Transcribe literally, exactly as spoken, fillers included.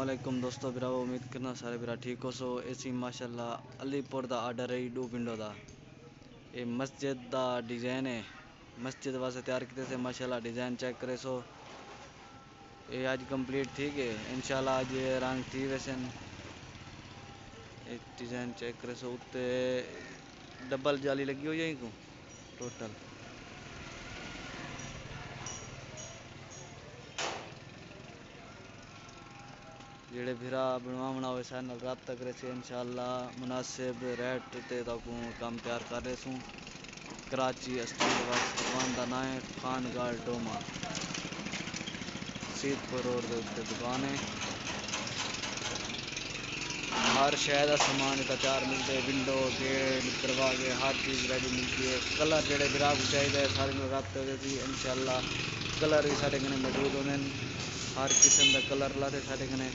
علیکم دوستو، بھراو، امید کرنا سارے بھرا ٹھیک ہوسو۔ اے سی ماشاءاللہ علی پور دا آرڈر ہے، ݙو ونڈو دا۔ اے مسجد دا ڈیزائن ہے، مسجد واسطے تیار کیتے سے۔ ماشاءاللہ ڈیزائن چیک کریسو، اے اڄ کمپلیٹ تھی ڳئے، انشاءاللہ اڄ رنگ تھی ویسن۔ اے ڈیزائن چیک کریسو، اتے ڈبل جالی لڳی ہوئی ہے اینکوں ٹوٹل۔ جیڑھے بھرا بݨواوݨا ہوئے، ساݙے نال رابطہ کریسے، انشاءاللہ مناسب ریٹ تے تہاکوں کم تیار کر ݙیسوں۔ کراچی اسٹریٹ ورکس، دکان دا ناں ہے خان گال ڈوما، سیدپور روڈ دے اتے دکان ہے۔ ہر شے دا سامان اتھاں تیار ملدے، ونڈو، گیٹ، دروازے، ہر چیز ریڈی ملدی ہے۔ کلر جیڑھے بھرا کوں چاہیدا ہے، ساݙے نال رابطہ کریسی، انشاءاللہ کلر وی ساݙے کنے موجود ہوندن۔ ہر قسم دا کلر لاتے ساݙے کنے۔